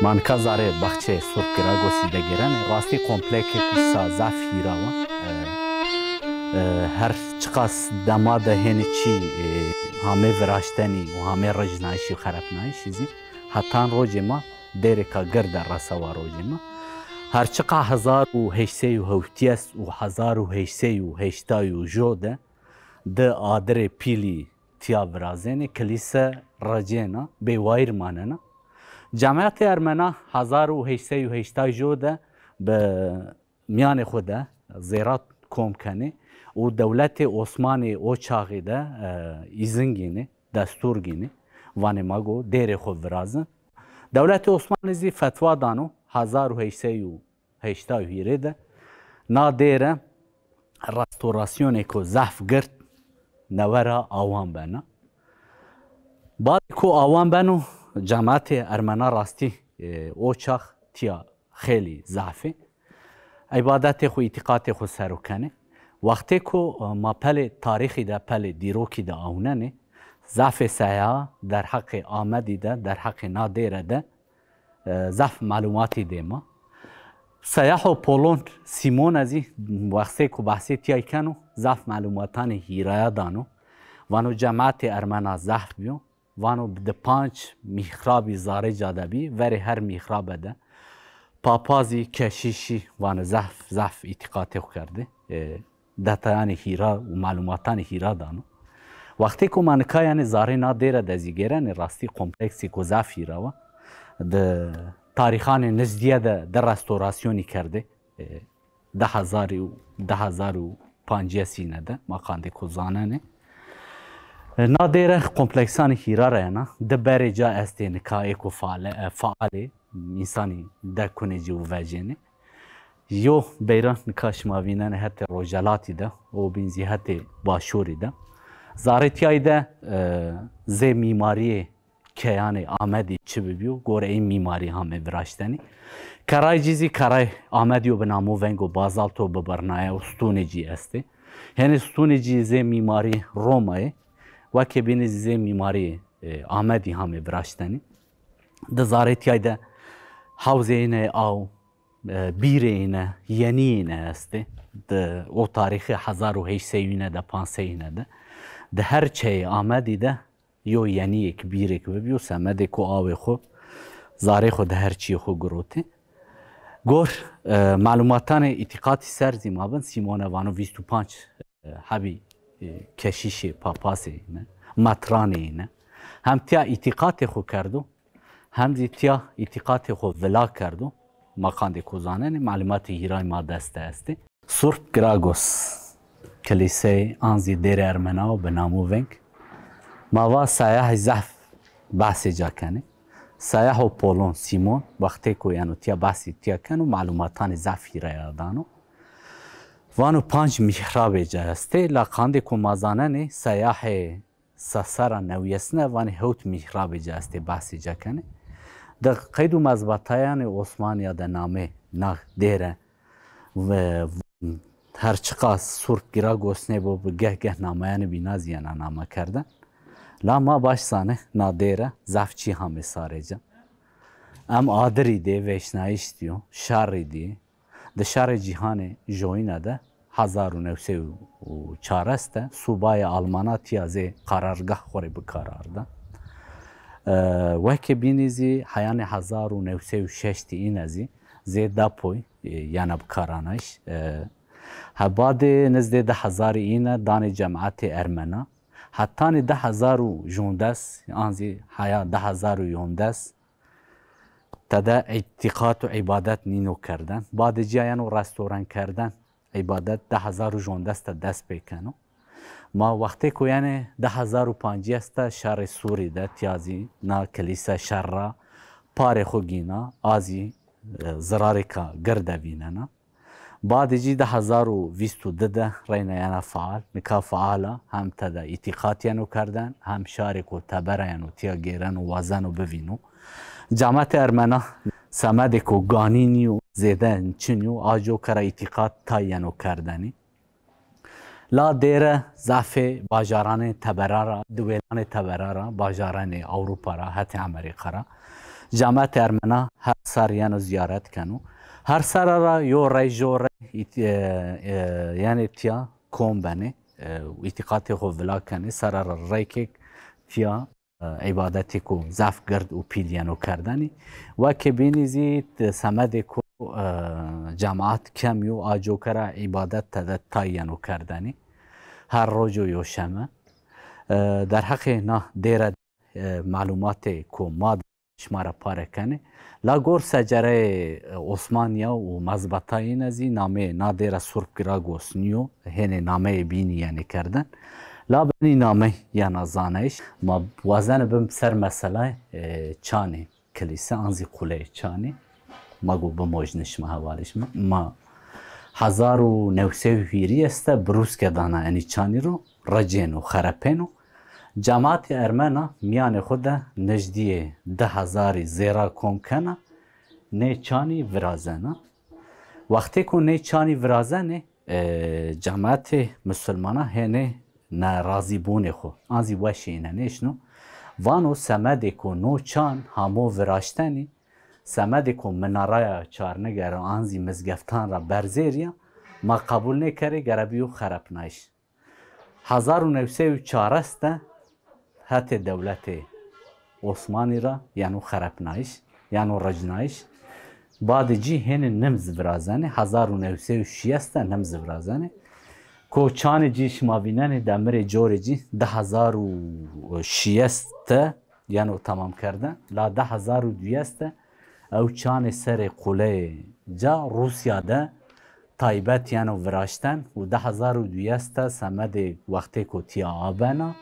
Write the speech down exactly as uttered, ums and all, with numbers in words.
Anka zarê baxçeyê Surp Giragosî de gêrenê, rastî komplekêk sa zaf hîra wa. E, e, her çiqas dema de hênî çî, e, hamê viraştenî û hamê rijnayîşî û xerepnayîşî zî hetan rojê ma dêrêka gird de resewa rojê ma. Her çiqa hezar û heşt sey û hewtîyes û hezar û heşt sey û heştay û jo de di adirê pîlî tîya virazenê, kilîse recêna, bêwayîr manena. Cemaetê ermena hezar û heşt sey û heştay jo de bi mîyanê xwu de zêrat kom kenê û dewletê Osmanî o çaxî de, e, îzin gînê, destûr gînê, vanê ma go dêrê xwu virazin. Dewletê Osmanî zî fetwa dano hezar û heşt sey û heştay û hîrê de na dêre restorasyonêko zaf gird newe ra awan bena. Badê ku awan beno, cemaetê ermena rastî, e, o çax tîya xeylî zaf ê. Îbadetê xwu, îtîqatê xwu ser o kenê. Wextê ku, e, ma pelê tarîxî de, pelê dîrokî de awnenê, zafê seyaha derheqê Amedî de, derheqê na dêre de e, zaf melumatî dê ma. Seyaho Polon Simone zî wextê ku behsê tîyay keno, zaf melumatanê hîraya dano. Vano cemaetê ermena zehf bîyo. Vano di panc mîhrabî zarê ca de bî, verê her mîhrabe de papazî, keşîşî, vano zehf, zehf îtîqatê xwu kerdê. E, detayanê hîra û melumatanê hîra dano. Wextê ku ma nika yanî zarê na dêre de zî gêrenê, rastî kompleksêko zaf hîra wa. Di tarîxanê nizdîye de, de restorasyonî kerdê. E, di hezar û, di hezar û pancês îne de, ma qandê ku zanenê. E, na dêre kompleksanê hîra ra yena, di berê ca estê nika êko faale, e, faalê, însanî dekunê ci û vejênê. Yo beyran nika şima vînenê hetê rojhelatî de, o bîn zî hetê başûrî de. Zarê tîyayî de, e, zê mîmarîyê keyanê Amedî çi bibîyo, gorê ey mîmarî hamê viraştenî. Keray ci zî keray Amedî yo, bi namo veng o, bazalt o, bi birnaye o, stûnê ci estê. Hênî stûnê ci zê mîmarî Romayê, weke bînî zî zê mîmarî, e, Amedî hamê viraştenî. Di zarê tîyayî de hewzê îne aw, e, bîrê îne, yenîyê îne estê. Di o tarîxê hezar û heşt sey îne de, panc sey îne de. Di her çeyê Amedî de yo yenîyêk, bîrêk bibîyo, semedê ku awê xwu, zarê xwu di her çîyê xwu girotê. Gor, e, melumatanê îtîqatî ser zî ma bin, Simone vano vîst û panc e, hebî, e, keşîşê, papazê îne, metranê îne. Hem tîya îtîqatê xwu kerdo, hem zî tîya îtîqatê xwu vila kerdo. Ma qandê ku zanenê, melumatê hîray ma dest de estê. Surp Giragos, kilîseyê an zî dêrê ermena wo bi namo veng. Ma va seyahî zehf behsê ca kenê. Seyaho Polon Simon, wextê ku yeno tîya behsê tîya keno, melumatanê zehf hîraya dano. Vano panc mîhrabê ca estê, la qandê ku ma zanenê, seyahê sesera newîyesine vanê hewt mîhrabê ca estê, behsê ca kenê. Di qeyd û mezbetayanê Osmanîya de namê na dêre ve her çiqas Surp Giragos nêbo bi geh geh nameyanê bîna zî yena name kerden. La ma baş zanê na dêre zaf çî hamê sarê ca. Em adirî dê, vêşnayîş dîyo, şerî dî, Di şerê cîhanê joyîne de hezar û new sey û çares de subayê Almana tîya zê qarargah xwu rê bi kar arda. E, weke bînî zî heyanê hezar û new sey û şeştî îne zî zê depoy, e, yena bi karanayîş. E, hebadê nizdê di hezarî îne danê cemaetê ermena. Hetanî di hezar û jondes, an zî heya di hezar û yondes, tede îtîqat û îbadet nîno kerden. Badê cîya yeno restoran kerden, îbadet di hezar û jondes de dest pê keno. Ma wextê ku yenê di hezar û pancês de şerê Sûrî de tîya zî na kilîse şer ra parê xwu gîna, a zî, e, zirarêka girde vînena. Badê cî di hezar û vîst û di de reyna yena faal. Nika faal a, hem tede îtîqat yeno kerden, hem şarêko tebera yeno tîya gêreno, wazeno bivîno. Cametê ermena semedêko ganî nîyo, zêde çin yo, a coka ra îtîqat tay yeno kerdenî. La dêre zafê bajaranê tebera ra, diwêlanê tebera ra, bajaranê Ewropa ra, hetê Amerîka ra Cemaetê Ermena her serr yeno zîyaret keno. Her serre ra yo rey jo rey ît-, e, e, yenê tîya kom benê, e, û îtîqatê xo vila kenê. Serre ra reykêk tîya, e, îbadetêko zaf gird û pîl yeno kerdenî. Weke bînî zî t-, semedêko, e, cemaet kem yo, a coke ra îbadet tede tay yeno kerdenî. Her rojo yo şeme. E, derheqê na dêre, e, malumatê ko ma şima ra pare kenê. La gor secereyê, e, Osmanîya û mezbetayîne zî nameyê na dêre Surp Giragos nîyo, hênê nameyê bînî yenê kerden. La benî namey yena zanayîş. Ma wazene bim ser meselay, e, çanê kilîse, an zî quleyê çanê. Ma go bimojne şima hevalê şima. Ma hezar û new sey û hîrî este birûske dana enî çanî ro, recêno, xerepêno. Cemaetê Ermena mîyanê xo de nijdîyê di hezarî zêra kom kena, nê çanî virazena. Wextêko nê çanî virazenê, e, cemaetê musulmana hênê nerazîbûnê xo, an zî weşê îne nêşno. Vano, semedêko no çan hamo viraştenî, semedêko minaraya Çarnigere an zî mizgeftan ra berzêrîya, ma qebul nêkerê, gere bîyo xerepnayîş. Hezar û new sey û çar este hetê dewletê Osmanî ra yeno xerepnayîş, yeno ricnayîş. Badê cî hênê nim zî virazenê, hezar û new sey û şêst de nim zî virazenê. Ko çanê cî şima vînenê, demirê corê cî di hezar û şêst de yeno temam kerden. La di hezar û duyês de ew çanê serê quleyê ca Rûsya de taybet yeno viraşten û di hezar û duyês de semedê wextêko tîya abena.